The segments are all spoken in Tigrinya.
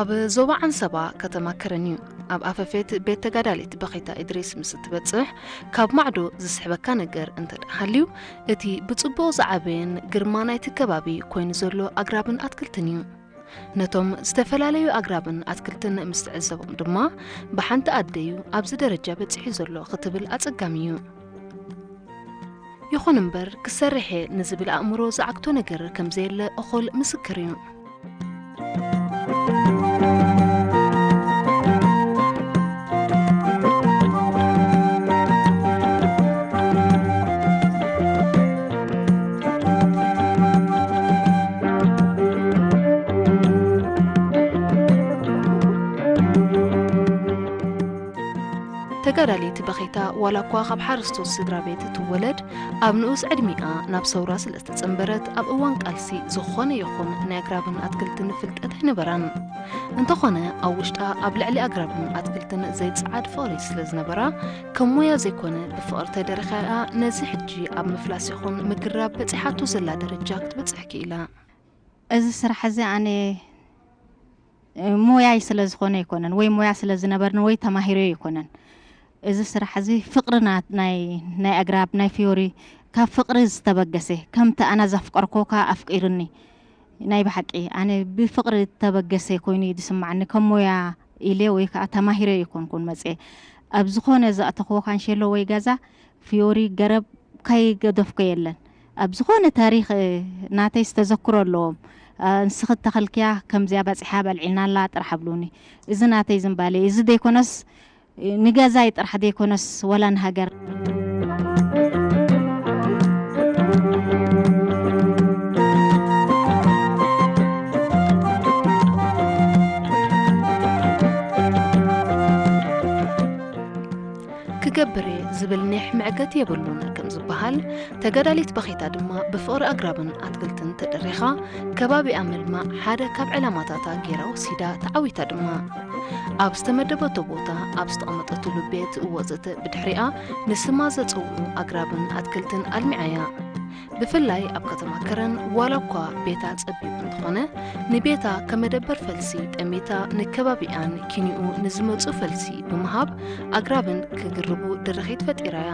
ኣብ ዞባ ዓንሰባ ከተማ ከረን እዩ። ኣብ ኣፈፌት ቤት ተጋዳሊት በኺታ ኢድሪስ ምስ እትበጽሕ፣ ካብ ማዕዶ ዝስሕበካ ነገር እንተ ደኣ ሃልዩ፣ እቲ ብጽቡቕ ዝዓበየን ግርማ ናይቲ ከባቢ ኮይኑ ዘሎ ኣግራብን ኣትክልትን እዩ። ነቶም ዝተፈላለዩ ኣግራብን ኣትክልትን ምስ ትዕዘቦም ድማ፣ ብሓንቲ ኣደ'ዩ ኣብዚ ደረጃ በጺሑ ዘሎ ክትብል ኣጸጋሚ እዩ። ይኹን እምበር፣ ክሰርሕ እየ ንዝብል ኣእምሮ ዝዓግቶ ነገር ከም ዘየለ እኹል ምስክር እዩ። ተጋዳሊት በኺታ ዋላ እኳ ካብ ሓረስቶት ስድራ ቤት ትወለድ፣ ኣብ ንኡስ ዕድሚኣ ናብ ሰውራ ስለ ዝተጸንበረት፣ ኣብ እዋን ቃልሲ ዝኾነ ይኹን ናይ ኣግራብን ኣትክልትን ፍልጠት ኣይነበራን። እንተኾነ፣ ኣብ ውሽጣ ኣብ ልዕሊ ኣግራብን ኣትክልትን ዘይጸዓድ ፍቕሪ ስለ ዝነበራ፣ ከም ሞያ ዘይኮነ ብፍቕሪ ተደሪኻ እያ ነዚ ሕጂ ኣብ ምፍላስ ይኹን ምግራብ በጺሓቶ ዘላ ደረጃ ክትበጽሕ ክኢላ። እዚ ስራሕ እዚ ኣነ ሞያይ ስለ ዝኾነ ኣይኮነን፣ ወይ ሞያ ስለ ዝነበርኒ፣ ወይ ተማሂረዮ ኣይኮነን። እዚ ስራሕ እዚ ፍቕሪ ና-፣ ናይ፣ ናይ ኣግራብ፣ ናይ ፍዮሪ፣ ካብ ፍቕሪ ዝተበገሰ፣ ከምቲ ኣነ ዘፍቀርኮ ከኣ ኣፍቂሩኒ። ናይ ብሓቂ ኣነ ብፍቕሪ ዝተበገሰ ኮይኑ እዩ ዝስማዓኒ። ከም ሞያ ኢለ ወይ ከኣ ተማሂረ ኣይኮንኩን መጽየ። ኣብ ዝኾነ ዘእተኽዎ ካንሸሎ ወይ ገዛ ፍዮሪ፣ ገረብ ከይገደፍኩ የለን። ኣብ ዝኾነ ታሪኽ፣ እ፣ ናተይ ዝተዘክሮ ኣለዎም። እ፣ ንስኺ እተኸልክያ ከምዚኣ በጺሓ በልዒልናላ ጥራሕ ኣብሉኒ። እዚ ናተይ ዝምባለ እዩ። እዚ ዘይኮነስ፣ እ፣ ንገዛይ ጥራሕ ዘይኮነስ ወላ ንሃገር። ክገብር እየ ዝብል ኒሕ መዕገቲ የብሉን ከም ዝበሃል፣ ተጋዳሊት በኺታ ድማ ብፍቕሪ ኣግራብን ኣትክልትን ተደሪኻ፣ ከባቢኣ ምልማዕ ሓደ ካብ ዕላማታታ ገይራ ወሲዳ፣ ተዓዊታ ድማ። ኣብ ዝተመደበቶ ቦታ፣ ኣብ ዝተቐመጠትሉ ቤት ወዘተ ብድሕሪኣ ንስማ ዘጸውዑ ኣግራብን ኣትክልትን ኣልሚዓ'ያ። ብፍላይ ኣብ ከተማ ከረን፣ ዋላ እኳ ቤታ ጸቢብ እንተኾነ፣ ንቤታ ከም መደበር ፈልሲ ጠሚታ፣ ንከባቢኣን ኪንኡ ንዝመጹ ፈልሲ ብምሃብ፣ ኣግራብን ክግርቡ ድርኺት ፈጢራ'ያ።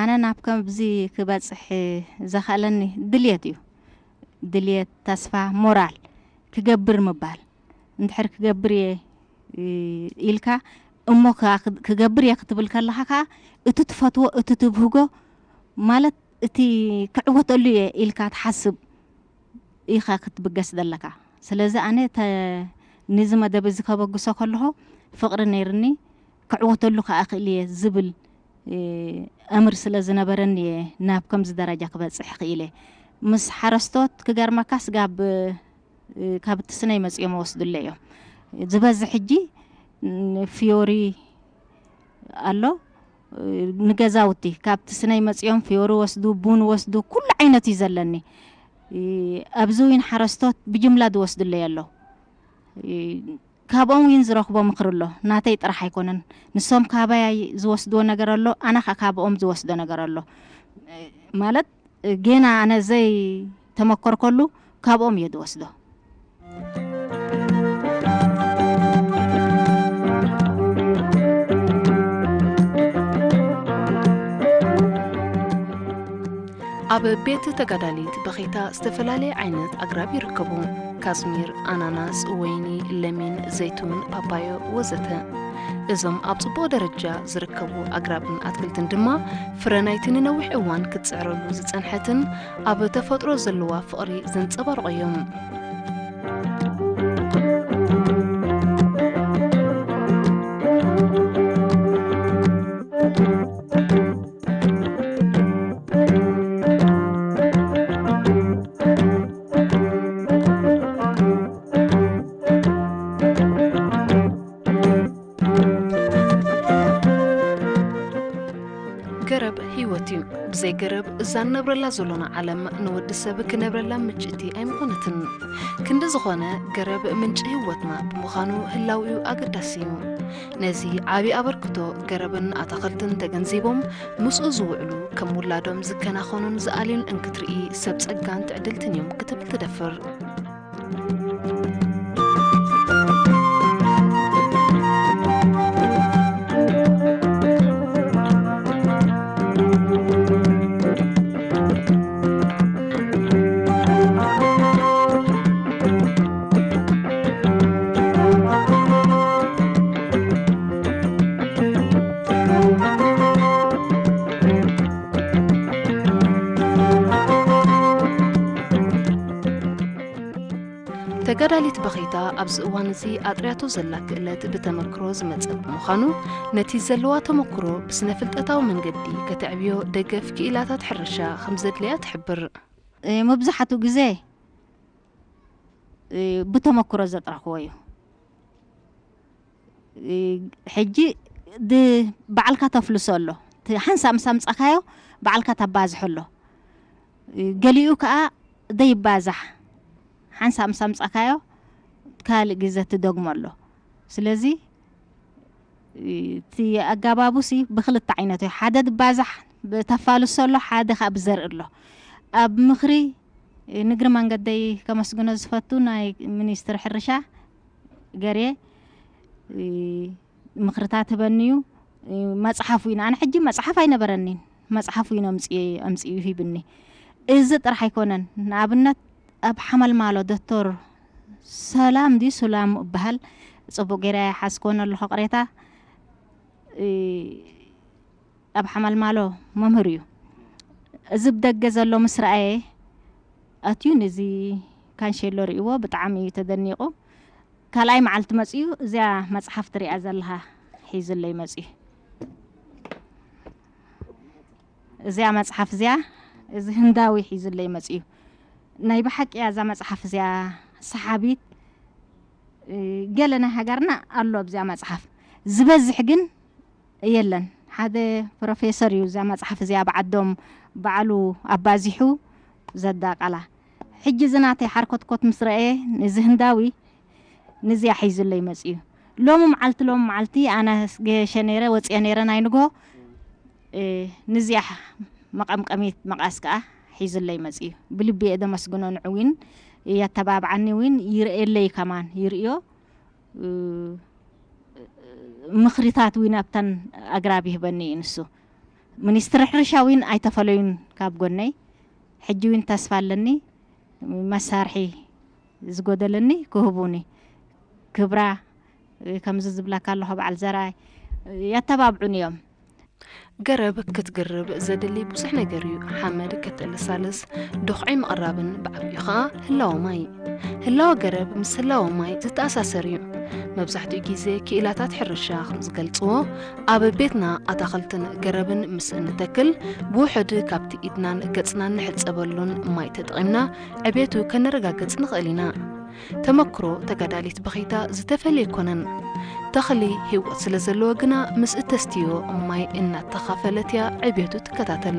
ኣነ ናብ ከምዚ ክበጽሕ ዘኽኣለኒ ድልየት እዩ። ድልየት፣ ተስፋ፣ ሞራል፣ ክገብር ምባል። እንድሕር ክገብር እየ፣ እ፣ ኢልካ እሞ ከኣ ክ-፣ ክገብር እየ ክትብል ከለኻ ከኣ እቲ ትፈትዎ፣ እቲ ትብህጎ፣ ማለት እቲ ክዕወተሉ እየ ኢልካ ትሓስብ ኢኻ ክትብገስ ዘለካ። ስለዚ ኣነ ተ-፣ ነዚ መደብ እዚ ከበግሶ ከለኹ ፍቕሪ ነይርኒ፣ ክዕወተሉ ከኣ እኽእል እየ ዝብል፣ እ፣ ኣምር ስለ ዝነበረኒ እየ ናብ ከምዚ ደረጃ ክበጽሕ ክኢለ። ምስ ሓረስቶት ክገርመካ ስጋብ፣ እ፣ ካብ እቲ ስነይ መጺኦም ወስዱለ እዮም። ዝበዝሕ ሕጂ፣ ን-፣ ፍዮሪ ኣሎ፣ እ፣ ንገዛውቲ ካብቲ ስነይ መጺኦም ፍዮሪ ወስዱ፣ ቡን ወስዱ፣ ኩሉ ዓይነት እዩ ዘለኒ። እ፣ ኣብዚ እውን ሓረስቶት ብጅምላ ዝወስዱለይ ኣለዉ። እ፣ ካብኦም እውን ዝረኽቦ ምኽሪ ኣሎ። ናተይ ጥራሕ ኣይኮነን። ንሶም ካባይ ዝወስድዎ ነገር ኣሎ፣ ኣነ ኸኣ ካብኦም ዝወስዶ ነገር ኣሎ። ማለት፣ ጌና ኣነ ዘይተመከርኩሉ ካብኦም እየ ዝወስዶ። ኣብ ቤት ተጋዳሊት በኺታ ዝተፈላለየ ዓይነት ኣግራብ ይርከቡ። ካዝሚር፣ ኣናናስ፣ ወይኒ፣ ለሚን፣ ዘይቱን፣ ፓፓዮ ወዘተ። እዞም ኣብ ጽቡቕ ደረጃ ዝርከቡ ኣግራብን ኣትክልትን ድማ ፍረ ናይቲ ንነዊሕ እዋን ክትጽዕረሉ ዝጸንሐትን ኣብ ተፈጥሮ ዘለዋ ፍቕሪ ዘንጸባርቑ እዮም። ገረብ ህይወት እዩ። ብዘይ ገረብ እዛ ንነብረላ ዘሎና ዓለም ንወዲ ሰብ ክነብረላ ምችእቲ ኣይምኾነትን። ክንዲ ዝኾነ ገረብ ምንጪ ህይወትና ብምዃኑ ህላዊኡ ኣገዳሲ እዩ። ነዚ ዓቢ ኣበርክቶ ገረብን ኣታኽልትን ተገንዚቦም ምስኡ ዝውዕሉ ከም ውላዶም ዝከናኸኑን ዝኣልዩን እንክትርኢ ሰብ ጸጋን ትዕድልትን እዮም ክትብል ትደፍር። ተጋዳሊት በኺታ ኣብዚ እዋን እዚ ኣጥርያቶ ዘላ ክእለት ብተመክሮ ዝመጸ ብምዃኑ፣ ነቲ ዘለዋ ተመክሮ ብስነ-ፍልጠታዊ መንገዲ ከተዕብዮ ደገፍ ክኢላታት ሕርሻ ከም ዘድልያ ትሕብር። እ፣ መብዛሕትኡ ግዜ፣ እ፣ ብተመክሮ ዘጥረኽዎ እዩ። እ፣ ሕጂ ድ-፣ ባዕልካ ተፍልሶ ኣሎ። እቲ ሓንሳብ ምስ ኣምጻካዮ ባዕልካ ተባዝሖ ኣሎ። እ፣ ገሊኡ ከኣ ደይባዛሕ። ሓንሳብ ምስ ኣምጻካዮ ካልእ ግዜ ትደግሞ ኣሎ። ስለዚ፣ እ፣ እቲ ኣጋባቡሲ ብክልተ ዓይነት እዩ። ሓደ ድባዛሕ ብተፋልሶ ኣሎ፣ ሓደ ከኣ ብዘርኢ ኣሎ። ኣብ ምኽሪ፣ እ፣ ንግሪ መንገደይ ከመስግኖ ዝፈቱ ናይ ሚኒስትሪ ሕርሻ ገሬ፣ እ፣ ምኽርታት ህበኒ እዩ። እ፣ መጽሓፍ እውን፣ ኣነ ሕጂ መጽሓፍ ኣይነበረኒን። መጽሓፍ እውን ኣምጽኤ-፣ ኣምጽኡ ሂብኒ። እዚ ጥራሕ ኣይኮነን። ንኣብነት ኣብ ሓመልማሎ ዶክተር ሰላም ድዩ ሱላም እበሃል፣ ጽቡቕ ገይረ ኣይሓዝኮን ኣለኹ ቅሬታ። እ፣ ኣብ ሓመልማሎ መምህር እዩ። እዚ ብደገ ዘሎ ምስ ረኣየ ኣትዩ ነዚ ካንሼሎ ርእይዎ ብጣዕሚ እዩ ተደኒቑ። ካልኣይ መዓልቲ መጺኡ እዚኣ መጽሓፍ ትሪኣ ዘለኻ ሒዙለይ መጺኡ። እዚኣ መጽሓፍ እዚኣ እዚ ህንዳዊ ሒዙለይ መጺኡ። ናይ ብሓቂ እያ እዛ መጽሓፍ እዚኣ ሰሓቢት። እ፣ ገለ ናይ ሃገርና ኣሎ ኣብዚኣ መጽሓፍ። ዝበዝሕ ግን የለን። ሓደ ፕሮፌሰር እዩ እዛ መጽሓፍ እዚኣ ብዓዶም ባዕሉ ኣባዚሑ ዘዳቀላ። ሕጂ እዚ ናተይ ሓርኮትኮት ምስ ረኣየ፣ ነዚ ህንዳዊ፣ ነዚኣ ሒዙለይ መጺኡ። ሎሚ መዓልቲ፣ ሎሚ መዓልቲ ኣነ ገሸ ነይረ፣ ወጺኤ ነይረ ናይ ንግሆ፣ እ፣ ነዚኣ መቐምቀሚት መቐስ ከኣ ሒዙለይ መጺኡ። ብልቢ እየ ደመስግኖ፣ ንዕዊን የተባብዓኒ፣ እውን ይርእየለይ ከማን፣ ይርእዮ። እ፣ ምኽሪታት እውን ኣብተን ኣግራብ ይህበኒ እዩ ንሱ። ሚኒስትሪ ሕርሻ እውን ኣይተፈለዩን ካብ ጎነይ። ሕጂ እውን ተስፋ ኣለኒ፣ መሳርሒ ዝጎደለኒ ክህቡኒ። ክብራ፣ እ፣ ከምዚ ዝብለካ ኣለኹ፣ በዓል ዘርኣይ፣ እ፣ የተባብዑኒ እዮም። ገረብ ክትግርብ ዘድሊ ብዙሕ ነገር እዩ። ሓመድ ከተለሳልስ፣ ዶኽዒ ምቕራብን ብዓብዩ ኸኣ ህላወ ማይ። ህላወ ገረብ ምስ ህላወ ማይ ዝተኣሳሰር እዩ። መብዛሕትኡ ግዜ ክኢላታት ሕርሻ ከም ዝገልጽዎ፣ ኣብ ቤትና ኣታኽልትን ገረብን ምስ እንተክል፣ ብውሑድ ካብቲ ኢድናን ገጽናን ንሕጸበሉን ማይ ተጠቒምና ዕቤቱ ከነረጋግጽ ንኽእል ኢና። ተመክሮ ተጋዳሊት በኺታ ዝተፈልየ ኣይኮነን። ተኽሊ ህይወት ስለ ዘለዎ ግና፣ ምስ እተስትዮ ማይ እናተኻፈለት እያ ዕብየቱ ትከታተል።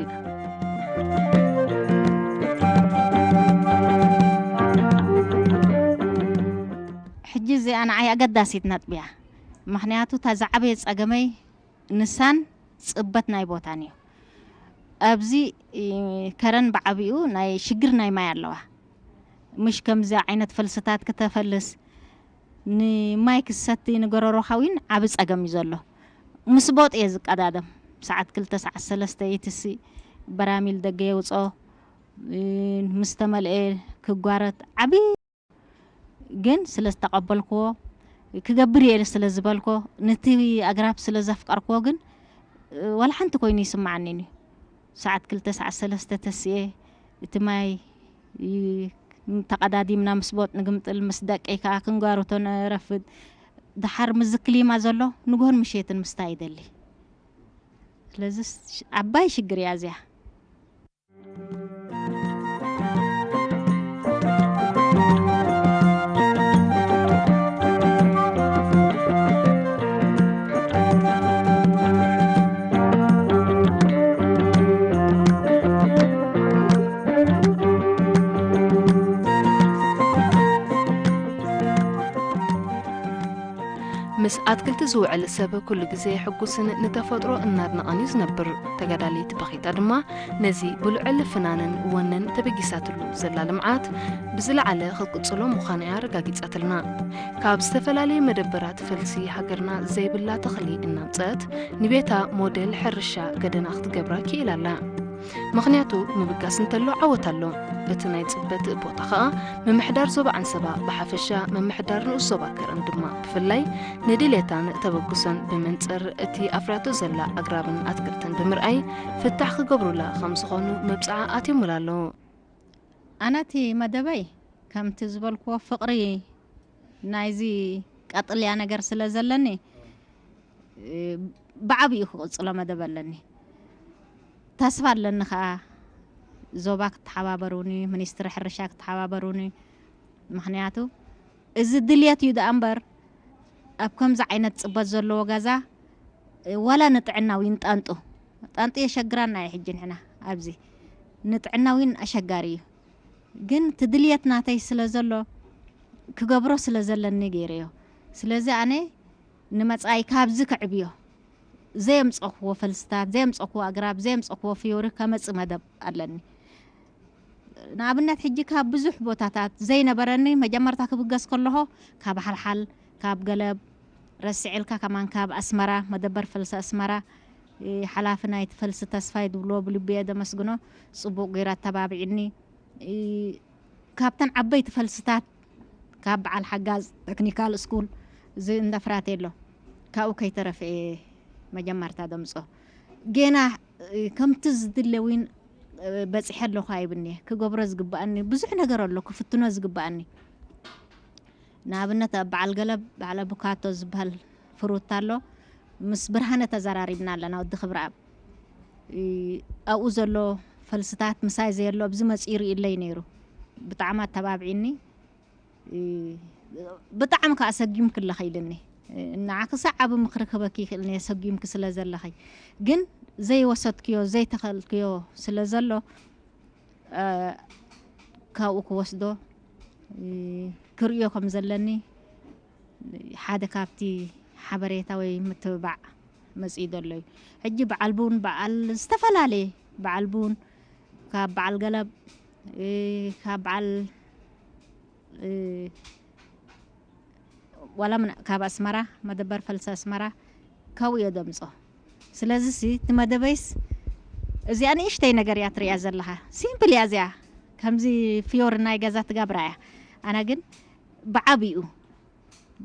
ሕጂ እዚኣ ንዓይ ኣገዳሲት ነጥቢ እያ። ምኽንያቱ፣ እታ ዝዓበየ ጸገመይ ንሳን ጽበት ናይ ቦታን እዩ። ኣብዚ፣ እ፣ ከረን ብዓቢኡ ናይ ሽግር ናይ ማይ ኣለዋ። ምሽ ከምዚ ዓይነት ፈልስታት ክተፈልስ፣ ንማይ ክሰቲ ንጎረሮኻ እውን ዓቢ ጸገም እዩ ዘሎ። ምስ ቦጥ እየ ዝቀዳደም። ሰዓት ክልተ፣ ሰዓት ሰለስተ ይትሲ፣ በራሚል ደገ የውጽኦ፣ እ፣ ምስ ተመልኤ ክጓረት ዓቢ ግን ስለ ዝተቐበልክዎ፣ ክገብር እየ ስለ ዝበልኮ፣ ነቲ ኣግራብ ስለ ዘፍቀርክዎ ግን፣ እ፣ ዋላ ሓንቲ ኮይኑ ይስምዓኒን እዩ። ሰዓት ክልተ፣ ሰዓት ሰለስተ ተስኤ፣ እቲ ማይ ይ-፣ ተቐዳዲምና ምስ ቦጥ ንግምጥል፣ ምስ ደቀይ ከኣ ክንጓርቶ ነረፍድ። ደሓር ምስዚ ክሊማ ዘሎ ንግሆን ምሸትን ምስታይ ይደሊ። ስለዚ ሽ-፣ ዓባይ ሽግር እያ እዚኣ። ምስ ኣትክልቲ ዝውዕል ሰብ ኩሉ ግዜ ሕጉስን ንተፈጥሮ እናድነቐን እዩ ዝነብር። ተጋዳሊት በኺታ ድማ ነዚ ብልዑል ፍናንን ወነን ተበጊሳትሉ ዘላ ልምዓት ብዝለዓለ ክትቅጽሎ ምዃና እያ ኣረጋጊጻትልና። ካብ ዝተፈላለየ መደበራት ፈልሲ ሃገርና ዘይብላ ተኽሊ እናምጸት ንቤታ ሞዴል ሕርሻ ገደና ክትገብራ ክኢላ ኣላ። ምኽንያቱ ምብጋስ እንተሎ ዓወት ኣሎ። እቲ ናይ ጽበት ቦታ ኸኣ ምምሕዳር ዞባ ዓንሰባ ብሓፈሻ ምምሕዳር ንኡስ ዞባ ከረን ድማ ብፍላይ ንድሌታን ተበግሶን ብመንጽር እቲ ኣፍርያቶ ዘላ ኣግራብን ኣትክልትን ብምርኣይ ፍታሕ ክገብሩላ ከም ዝኾኑ መብጽዓ ኣትዮሙላ ኣለዉ። ኣነ እቲ መደበይ ከምቲ ዝበልክዎ ፍቕሪ ናይዚ ቀጥልያ ነገር ስለ ዘለኒ፣ እ፣ ብዓቢኡ ክቕጽሎ መደብ ኣለኒ። ተስፋ ኣለኒ ኸኣ ዞባ ክተሓባበሩኒ፣ ሚኒስትሪ ሕርሻ ክተሓባበሩኒ። ምኽንያቱ እዚ ድልየት እዩ ደኣ እምበር ኣብ ከምዚ ዓይነት ጽበት ዘለዎ ገዛ፣ እ፣ ዋላ ንጥዕና እውን ጣንጡ፣ ጣንጡ የሸግራና እዩ ሕጂ ንሕና ኣብዚ። ንጥዕና እውን ኣሸጋሪ እዩ። ግን እቲ ድልየት ናተይ ስለ ዘሎ፣ ክገብሮ ስለ ዘለኒ ገይረዮ። ስለዚ ኣነ ንመጻኢ ካብዚ ከዕብዮ፣ ዘየምጸኽዎ ፈልስታት፣ ዘየምጸኽዎ ኣግራብ፣ ዘየምጸኽዎ ፍዮሪ ከመጽእ መደብ ኣለኒ። ንኣብነት ሕጂ ካብ ብዙሕ ቦታታት ዘይነበረኒ መጀመርታ ክብገስ ከለኹ ካብ ሓልሓል፣ ካብ ገለብ፣ ረስዕ ኢልካ ከማን ካብ ኣስመራ፣ መደበር ፈልሲ ኣስመራ፣ እ፣ ሓላፊ ናይቲ ፈልሲ ተስፋይ ዝብልዎ ብልቢ እየ ዘመስግኖ። ጽቡቕ ገይሩ ኣተባቢዕኒ። እ፣ ካብተን ዓበይቲ ፈልስታት ካብ በዓል ሓጋዝ ቴክኒካል ስኩል እዚ እንዳ ፍራቴሎ ካብኡ ከይተረፈ እየ መጀመርታ ደምጾ። ጌና፣ እ፣ ከምቲ ዝድለ እውን፣ እ፣ በጺሐ ኣለኹ ኣይብልኒ እየ። ክገብሮ ዝግባኣኒ ብዙሕ ነገር ኣሎ፣ ክፍትኖ ዝግባኣኒ። ንኣብነት ኣብ በዓል ገለብ፣ በዓል ኣቡካቶ ዝበሃል ፍሩት ኣሎ። ምስ ብርሃነ ተዘራሪብና ኣለና፣ ወዲ ክብረኣብ። እ፣ ኣብኡ ዘሎ ፈልስታት ምሳይ ዘየሎ ኣብዚ መጺኡ ይርእየለይ ነይሩ። ብጣዕሚ ኣተባብዒኒ። እ፣ ብጣዕሚ ከኣ ሰጊምኪ ኣለኺ ኢልኒ። እ፣ ንዓኺ ሰዓቢ ምኽሪ ክህበኪ ይኽእል እየ፣ ሰጊምኪ ስለ ዘለኺ። ግን ዘይወሰድክዮ፣ ዘይተኸልክዮ ስለ ዘሎ፣ እ፣ ካብኡ ክወስዶ፣ እ፣ ክርእዮ ከም ዘለኒ ሓደ ካብቲ ሓበሬታ ወይ ምትብባዕ መጺኡ ዘሎ እዩ። ሕጂ በዓል ቡን፣ በዓል ዝተፈላለየ፣ በዓል ቡን፣ ካብ በዓል ገለብ፣ እ፣ ካብ በዓል፣ እ፣ ዋላ ምን-፣ ካብ ኣስመራ፣ መደበር ፈልሲ ኣስመራ፣ ካብኡ እየ ደምጾ። ስለዚ ሲ፣ እቲ መደበይስ፣ እዚኣ ንእሽተይ ነገር እያ ትርእያ ዘለኻ። ሲምፕል እያ እዚኣ። ከምዚ ፍዮሪ ናይ ገዛ ትገብራ እያ። ኣነ ግን ብዓቢኡ፣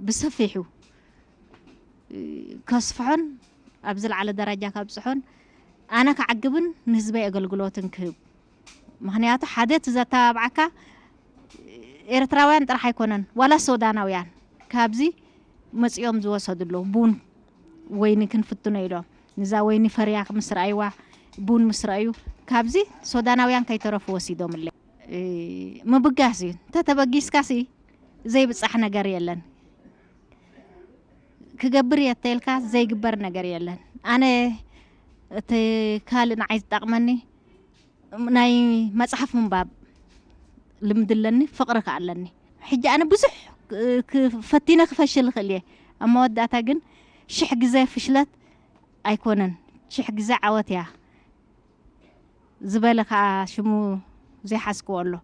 ብሰፊሑ፣ እ፣ ከስፍሖን፣ ኣብ ዝለዓለ ደረጃ ከብጽሖን፣ ኣነ ክዓግብን ንህዝበይ ኣገልግሎትን ክህብ። ምኽንያቱ ሓደ እቲ ዘተባብዓካ ኤርትራውያን ጥራሕ ኣይኮነን፣ ዋላ ሱዳናውያን ካብዚ መጺኦም ዝወሰዱ ኣለዉ። ቡን ወይኒ ክንፍትኖ ኢሎም፣ ንዛ ወይኒ ፈርያ ምስ ረኣይዋ፣ ቡን ምስ ረኣዩ፣ ካብዚ ሱዳናውያን ከይተረፉ ወሲዶምለይ። እ፣ ምብጋስ እዩ። እንተተበጊስካሲ ዘይብጻሕ ነገር የለን። ክገብር እየ እንተኢልካ ዘይግበር ነገር የለን። ኣነ እቲ ካልእ ንዓይ ዝጠቕመኒ ናይ መጽሓፍ ምንባብ ልምዲ ኣለኒ፣ ፍቕሪ ከኣ ኣለኒ። ሕጂ ኣነ ብዙሕ ክ-፣ ክ-፣ ፈቲነ ክፈሽል እኽእል እየ። ኣብ መወዳእታ ግን ሽሕ ግዜ ፍሽለት ኣይኮነን፣ ሽሕ ግዜ ዓወት እያ ዝበለ ከኣ ሽሙ ዘይሓዝክዎ ኣሎ።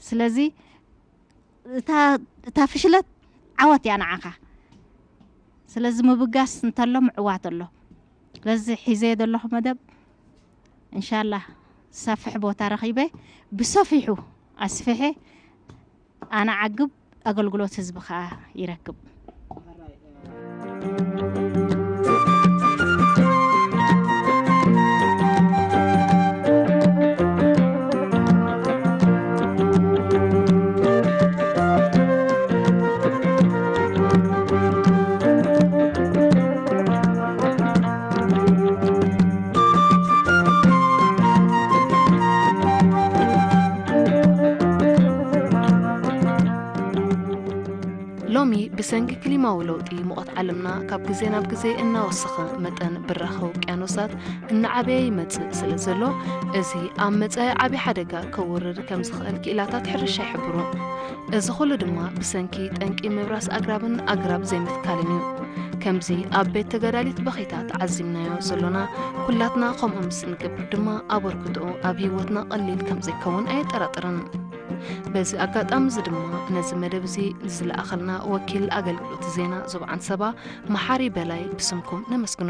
ስለዚ እታ፣ እታ ፍሽለት ዓወት እያ ንዓኻ። ስለዚ ምብጋስ እንተሎ ምዕዋት ኣሎ። ስለዚ ሒዘዮ ዘለኹ መደብ እንሻላህ ሰፍሕ ቦታ ረኺበ ብሰፊሑ ኣስፍሐ ኣነ ዓግብ ኣገልግሎት ህዝቢ ኸኣ ይረክብ። ሎሚ ብሰንኪ ክሊማዊ ለውጢ ሙቐት ዓለምና ካብ ግዜ ናብ ግዜ እናወሰኸ መጠን ብራኸ ውቅያኖሳት እናዓበየ ይመጽእ ስለ ዘሎ፣ እዚ ኣብ መጻኢ ዓቢ ሓደጋ ከውርድ ከም ዝኽእል ክኢላታት ሕርሻ ይሕብሩ። እዚ ኩሉ ድማ ብሰንኪ ጠንቂ ምብራስ ኣግራብን ኣግራብ ዘይምትካልን እዩ። ከምዚ ኣብ ቤት ተጋዳሊት በኺታ ተዓዚብናዮ ዘሎና፣ ኩላትና ከምኡ ምስ እንገብር ድማ ኣበርክትኡ ኣብ ህይወትና ቀሊል ከም ዘይከውን ኣየጠራጥርን። በዚ ኣጋጣሚ እዚ ድማ ነዚ መደብ እዚ ዝለኣኸልና ወኪል ኣገልግሎት ዜና ዞባ ዓንሰባ መሓሪ በላይ ብስምኩም ነመስግኖ።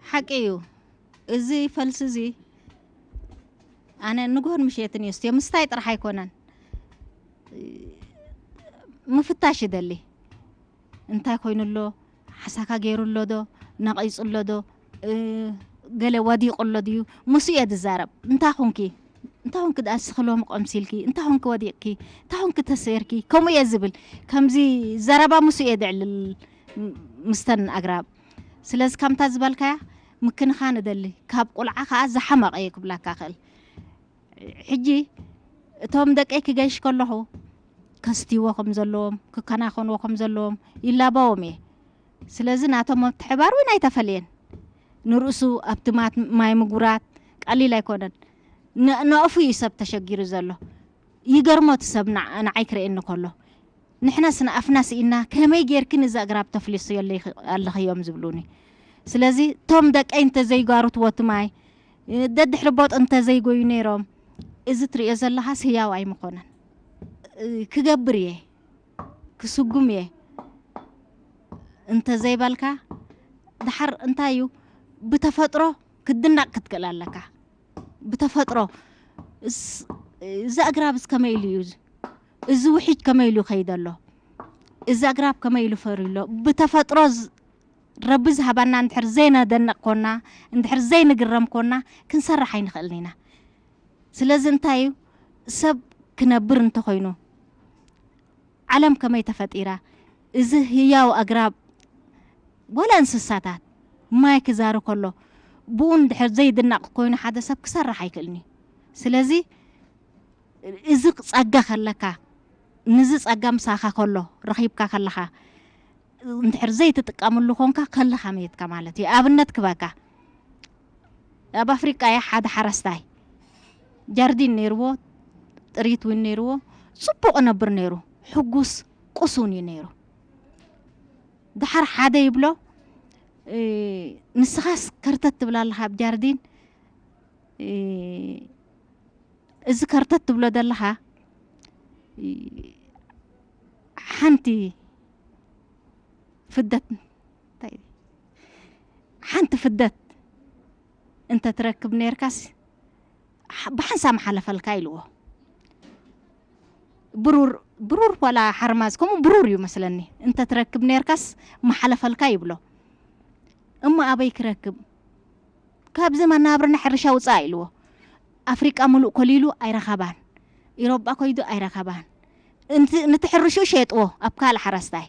ሓቂ እዩ። እዚ ፈልሲ እዚ ኣነ ንግሆን ምሽትን እዩ ስትዮ ምስታይ ጥራሕ ኣይኮነን፣ ምፍታሽ ይደሊ። እንታይ ኮይኑ ኣሎ? ሓሳካ ገይሩ ኣሎ ዶ? ነቒጹ ኣሎ ዶ? እ፣ ገለ ወዲቑ ኣሎ ድዩ? ምስ እየ ዝዛረብ። እንታይ ኹንኪ? እንታይ ኹንኪ ደኣ እስኺ ሎሚ ቀምሲልኪ? እንታይ ኹንኪ ወዲቕኪ? እንታይ ኹንኪ ተሰይርኪ? ከምኡ እየ ዝብል። ከምዚ ዘረባ ምስ እየ ዘዕልል ም-፣ ምስተን ኣግራብ። ስለዚ ከምታ ዝበልካያ ምክንኻን እደሊ። ካብ ቁልዓ ከኣ ዝሓመቐ እየ ክብላካ እኽእል። ሕጂ እቶም ደቀይ ክገይሽ ከለኹ ከስትይዎ ከም ዘለዎም፣ ክከናኸንዎ ከም ዘለዎም ይላበዎም እየ። ስለዚ ናቶም ምትሕብባር እውን ኣይተፈለየን። ንርእሱ ኣብቲ ማት-፣ ማይ ምጉራት ቀሊል ኣይኮነን። ን-፣ ንኣፉ እዩ ሰብ ተሸጊሩ ዘሎ። ይገርሞ እቲ ሰብ ንዓ-፣ ንዓይ ክርእየኒ ከሎ። ንሕናስ ንኣፍና ስኢና ከመይ ጌርኪ ነዚ ኣግራብ ተፍልስዮ ኣለኺ-፣ ኣለኺ እዮም ዝብሉኒ። ስለዚ እቶም ደቀይ እንተዘይጋሩትዎ እቲ ማይ፣ ደድሕሪ ቦጥ እንተዘይጎዩ ነይሮም፣ እዚ ትርእዮ ዘለኻስ ህያው ኣይምኾነን። ክገብር እየ፣ ክስጉም እየ እንተዘይበልካ፣ ደሓር እንታይ እዩ፣ ብተፈጥሮ ክትድነቕ ክትክእል ኣለካ። ብተፈጥሮ እስ-፣ እዚ ኣግራብ እዚ ከመይ ኢሉ እዩ፣ እዚ ውሒጅ ከመይ ኢሉ ይኸይድ ኣሎ፣ እዚ ኣግራብ ከመይ ኢሉ ፈርዩ ኣሎ፣ ብተፈጥሮ ዝ-፣ ረቢ ዝሃባና እንድሕር ዘይነደንቕ ኮና፣ እንድሕር ዘይንግረም ኮና፣ ክንሰርሕ ኣይንኽእልን ኢና። ስለዚ እንታይ እዩ፣ ሰብ ክነብር እንተኾይኑ፣ ዓለም ከመይ ተፈጢራ፣ እዚ ህያው ኣግራብ፣ ዋላ እንስሳታት፣ ማይ ክዛሪ ከሎ፣ ብኡ እንድሕር ዘይድነቕ ኮይኑ ሓደ ሰብ ክሰርሕ ኣይክእልን እዩ። ስለዚ እዚ ጸጋ ከለካ፣ ንዚ ጸጋ ምሳኻ ከሎ፣ ረኺብካ ከለኻ፣ እንድሕር ዘይትጥቀመሉ ኮንካ፣ ከለኻ መየትካ ማለት እዩ። ኣብነት ክበካ፣ ኣብ ኣፍሪቃ እያ ሓደ ሓረስታይ ጃርዲን ነይርዎ፣ ጥሪት እውን ነይርዎ፣ ጽቡቕ ነብር ነይሩ፣ ሕጉስ ቁሱን እዩ ነይሩ። ደሓር ሓደ ይብሎ፣ እ፣ ንስኻስ ከርተት ትብላ ኣለኻ ኣብ ጃርዲን፣ እ፣ እዚ ከርተት ትብሎ ዘለኻ፣ እ፣ ሓንቲ ፍደት፣ እንታይ፣ ሓንቲ ፍደት እንተ ትረክብ ነርካስ፣ ሓ-፣ ብሓንሳ ምሓለፈልካ ኢልዎ። ብሩር፣ ብሩር ዋላ ሓርማዝ፣ ከምኡ ብሩር እዩ መስለኒ። እንተ ትረክብ ነርካስ ምሓለፈልካ ይብሎ። እሞ ኣበይ ክረክብ? ካብዚ መናብርና ሕርሻ ውጻእ ኢልዎ። ኣፍሪቃ ምሉእ ኮሊሉ ኣይረኸባን። ኢሮጳ ኮይዱ ኣይረኸባን። እንቲ-፣ ንቲ ሕርሽኡ ሸጥዎ ኣብ ካልእ ሓረስታይ።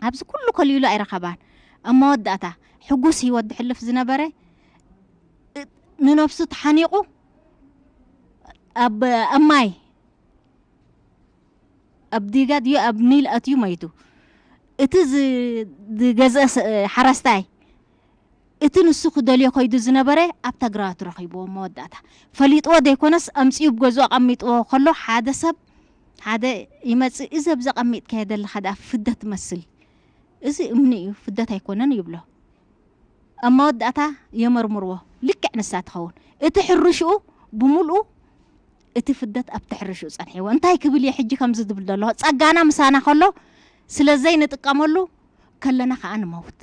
ኣብዚ ኩሉ ኮሊሉ ኣይረኸባን። ኣብ መወዳእታ ሕጉስ ህይወት ድሕልፍ ዝነበረ፣ እ-፣ ንነብሱ ተሓኒቑ ኣብ፣ ኣብ ማይ፣ ኣብ ዲጋ ድዩ ኣብ ኒል ኣትዩ መይቱ። እቲ ዝ-፣ ዝገዝአ ስ-፣ ሓረስታይ፣ እቲ ንሱ ክደልዮ ከይዱ ዝነበረ ኣብ ተግራቱ ረኺብዎ መወዳእታ። ፈሊጥዎ ዘይኮነስ ኣምጺኡ ብገዝኡ ኣቐሚጥዎ ከሎ፣ ሓደ ሰብ፣ ሓደ ይመጽእ፣ "እዚ ኣብዚ ኣቐሚጥካዮ ዘለኻ ደኣ ፍደ ትመስል፣ እዚ እምኒ እዩ፣ ፍደት ኣይኮነን" ይብሎ። ኣብ መወዳእታ የመርምርዎ፣ ልክዕ ንሳ ትኸውን። እቲ ሕርሽኡ ብምልኡ እቲ ፍደት ኣብቲ ሕርሽኡ ጸንሒዎ። እንታይ ክብል እየ ሕጂ ከምዚ ዝብል ዘለኹ? ጸጋና ምሳና ከሎ ስለ ዘይንጥቀመሉ፣ ከለና ከኣ ንመውት።